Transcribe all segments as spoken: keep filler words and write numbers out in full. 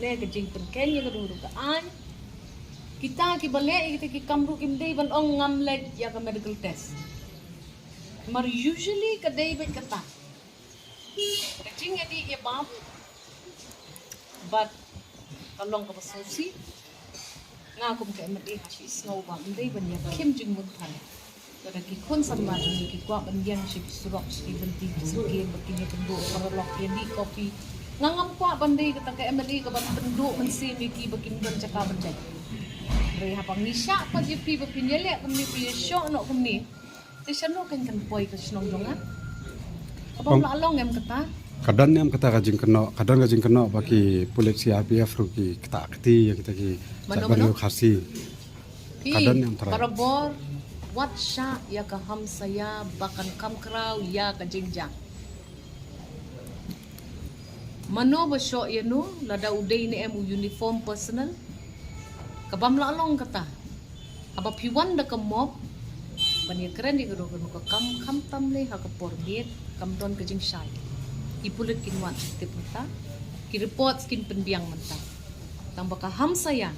Ne ka jingpynkheiñ ïa ka duru ka aiñ. Kita kiba leh ïa kita ki kam ruh kim dei ban ong ngam leit ïa ka medical test. Namar usually ka dei beit kata. Ka jingïadih ïa bam. Bad ka long kaba sngewsih. Nga kum ka M L A nga shu sngew ba ym dei ban ïakhim jingmut than. Lada ki khun samla jong ngi ki kwah ban ïeng sha ki surok, sha ki lynti ki syngkien, ba kin ïa kynduh paralok, ïa dih kopi. Nga ngam kwah ban dei kata ka M L A kaban pynduh mynsiem ïa ki ba kin don jaka ban jait. Hynrei haba ngi shah pat ïa phi ba phin ïaleh kumne, phi ïashoh noh kumne. Te shano kan kan poi ka shnong jong nga? Ka bym Bang- la long em kata? Ka don em kata ka jingkynnoh, ka don ka jingkynnoh ba ki pulit C R P F ruh ki ktah kti ïa kita ki Mano, jaitbynriew mano? Khasi. Phi, Ka don em trai. Barabor, wat shah ïa ka hamsaia ba kan kham khraw ïa ka jingjia. Mano ba shoh ïa no, lada u dei ne em u uniform personnel? Ka bym la long kata. Haba phi wan da ka mob ban ïakren ïa ka dei kano ka kam, khamtam lei ha ka por miet, kam don ka jingshai. Ki pulit kin wan tip mynta, ki reports kin pynbiang mynta. Tang ba ka hamsaia,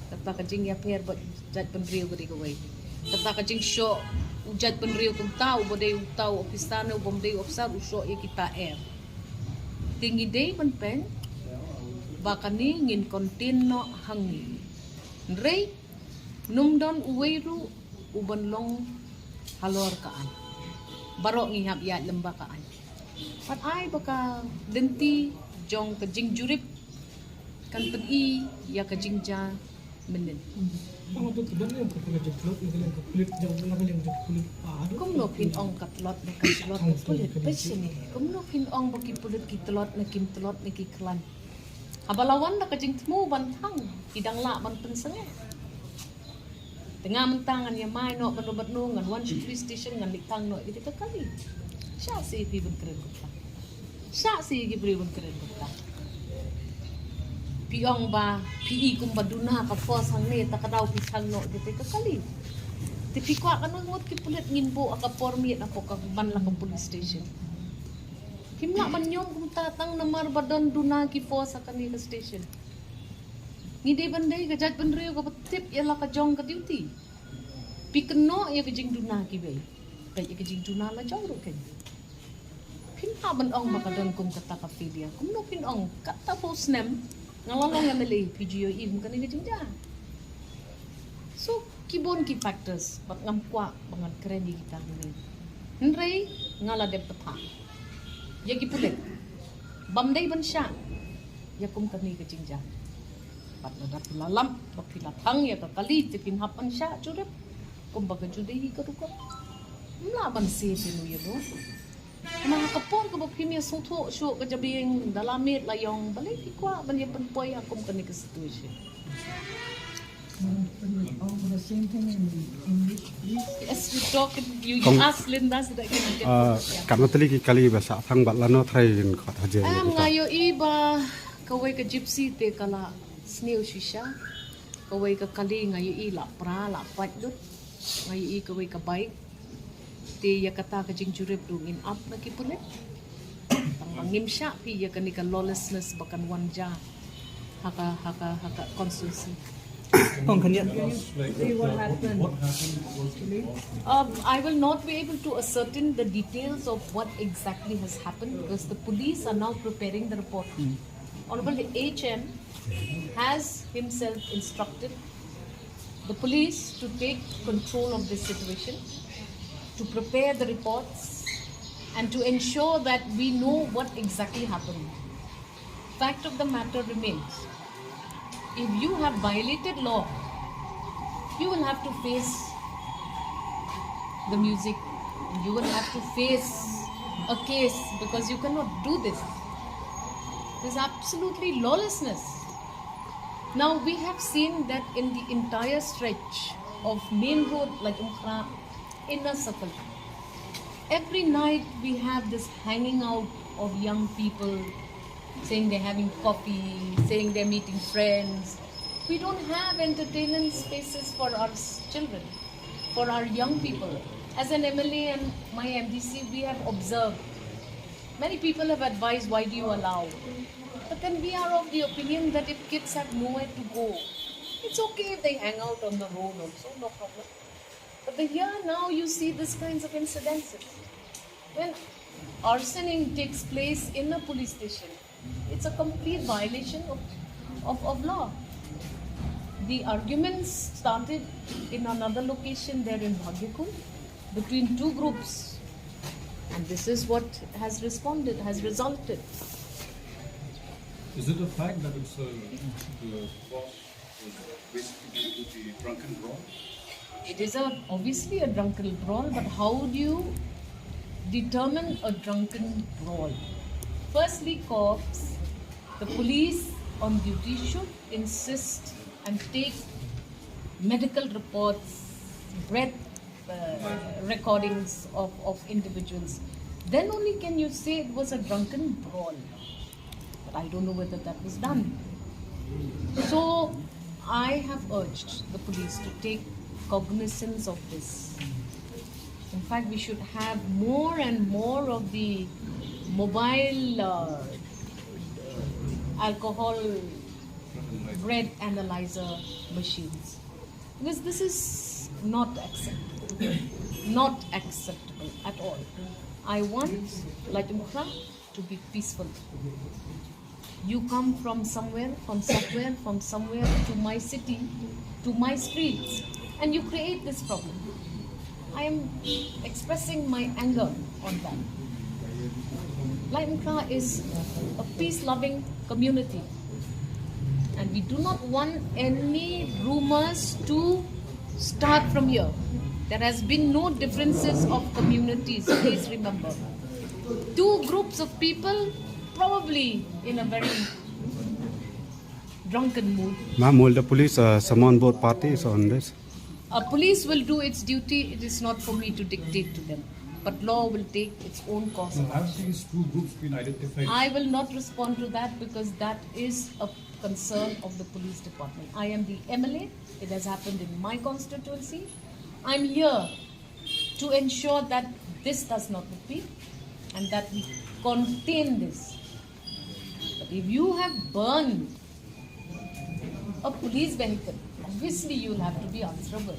kata ka jingïapher bad jaitbynriew ka dei kawei. Kata ka jingshoh u jaitbynriew kumta, uba dei uta u ophisar ne u bym dei u ophisar, u shoh ïa kita em. Te ngi dei ban pyn ba kane ngin contain noh hangne. Hynrei ym don uwei ruh uban long halor ka aiñ. Baroh ngi hap ïaid lem bad ka aiñ. Pat ai ba ka lynti jong ka jingjurip kan pyni ïa ka jingjia mynnin. Kumno phin ong ka tlot ne ka tlot ka pulit? Peit shane. Kumno phin ong ba ki pulit ki tlot ne kim tlot ne ki khlaiñ? Haba la wan da ka jingthmu ban thang, ki dang lah ban pynsangeh. Te nga mynta ngan ïamai noh ban rubat noh, ngan wan sha police station, ngan leit thang noh ïa kita ka kali. Shah seh phi ban kren kumta. Shah seh ki briew ban kren kumta. Phi ong ba phi i kumba duna ka force hangne, ta ka daw phi thang noh ïa kita ka kali. Te phi kwah kano ngut ki pulit ngin buh ha ka por miet hapoh ka ban la ka police station? Phim lah ban ïoh kumta tang namar ba don duna ki force ha kane ka station. Ngi dei ban dei ka jaitbynriew kaba tip ïa la ka jong ka duty. Phi kynnoh ïa ka jingduna kiwei. Peit ïa ka jingduna la jong ruh kein. Phim lah ban ong ba ka don kum kata ka failure. Kumno phin ong kata phew snem nga la long M L A phi ju ïohi kum kane ka jingjia. So ki bun ki factors bad ngam kwah ba ngan kren ïa kita hangne. Hynrei nga la dep bthah ïa ki pulit bym dei ban shah ïa kum kane ka jingjia. Bad lada phi la lap ba phi la thang ïa ka kali te phin hap ban shah jurip kumba ka ju dei hi ka rukom. Ym lah ban seh phi nu ïa nu. Namar ha ka por kaba phim ïa sngewthuh shuh ka jabieng da la miet la ïong, balei phi kwah ban ïa pynpoi ha kum kane ka situation? Can you ong the same thing in English, please? Yes, you talk, you Kong- ask Linda so that you can get Ah, yeah. Katno tylli ki kali ba shah thang bad lano trai kin khot hajar Em, ïa nga kita? Ïohi ba kawei ka Gypsy te ka la sniew shisha. Kawei ka kali nga ïohi la pra, la pait lut. Nga ïohi kawei ka bike. Te ïa kata ka jingjurip ruh ngin ap na ki pulit. Tang ba ngim shah phi ïa kane ka lawlessness ba kan wan jia ha ka, ha ka, ha ka constituency. Ong kan ïa. See what happened, actually. Um, I will not be able to ascertain the details of what exactly has happened because the police are now preparing the report. Honorable H M has himself instructed the police to take control of this situation, to prepare the reports, and to ensure that we know what exactly happened. Fact of the matter remains, if you have violated law, you will have to face the music. You will have to face a case because you cannot do this. This is absolutely lawlessness. Now, we have seen that in the entire stretch of main road, like Umkhrah, inner circle, every night we have this hanging out of young people saying they're having coffee, saying they're meeting friends. We don't have entertainment spaces for our s- children, for our young people. As an M L A and my M D C, we have observed. Many people have advised, why do you allow? But then we are of the opinion that if kids have nowhere to go, it's okay if they hang out on the road also, no problem. But the, here now you see this kinds of incidences. When arsoning takes place in a police station, it's a complete violation of, of, of law. The arguments started in another location there in Bhagyakund between two groups, and this is what has responded, has resulted. Is it a fact that it's a, the cross was basically due to the drunken brawl? It is a, obviously a drunken brawl, but how do you determine a drunken brawl? Firstly, cops, the police on duty should insist and take medical reports, breath uh, recordings of, of individuals. Then only can you say it was a drunken brawl. But I don't know whether that was done. So I have urged the police to take cognizance of this. In fact, we should have more and more of the mobile uh, alcohol breath analyzer machines, because this is not acceptable. Not acceptable at all. I want Laitumkhrah to be peaceful. You come from somewhere, from somewhere, from somewhere to my city, to my streets, and you create this problem. I am expressing my anger on that. Laitumkhrah is a peace-loving community, and we do not want any rumors to start from here. There has been no differences of communities, please remember. Two groups of people, probably in a very drunken mood. Ma'am, will the police uh, summon both parties on this? A police will do its duty. It is not for me to dictate to them. But law will take its own course. So have these two groups been identified? I will not respond to that because that is a concern of the police department. I am the M L A. It has happened in my constituency. I'm here to ensure that this does not repeat and that we contain this. But if you have burned a police vehicle, obviously you'll have to be answerable.